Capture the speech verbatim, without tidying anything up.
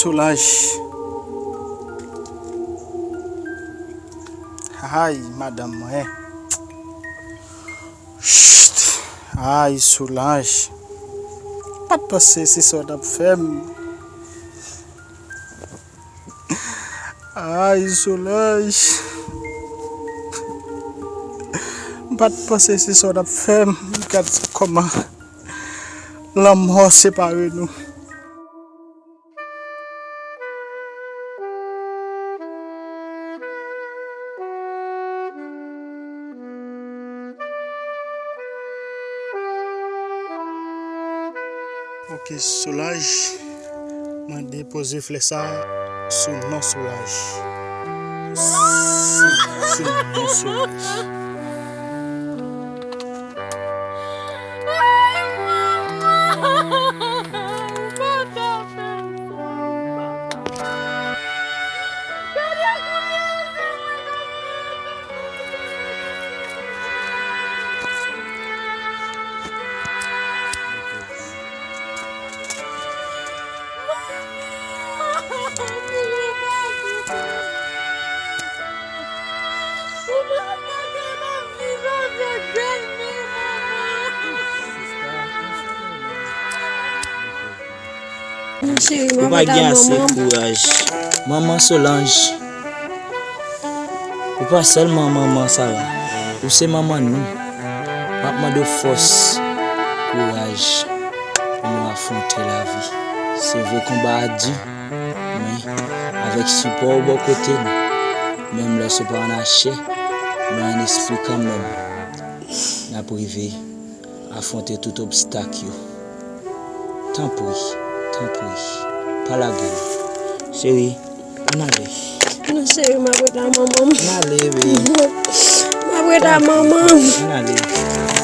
Solange. Ay, madanm mwen. Chut. Ay, Solange. M pa t panse se sa w t ap fè m. Ay, Solange. M pa t panse se sa w t ap fè m. Gad kòman lanmò separe nou. Ok, Solange, mwen depoze flè sa sou non Solange. Sou, sou non Solange. Ou pa gen ase kouraj. Manman Solange, ou pa sèlman manman Sarah, ou se manman nou. M ap mande w fòs, kouraj pou nou afwonte lavi. Se vre konba a di, men avèk sipò w bò kote nou, menm lè se pa an chè, men an espri kanmenm, n ap rive afwonte tout obstak yo. Tanpri, tanpri, pa lage nou. Cheri, ann ale. Non, cheri, m ap ret a manman m. Ann ale, baby. M ap ret a manman m. Ann ale.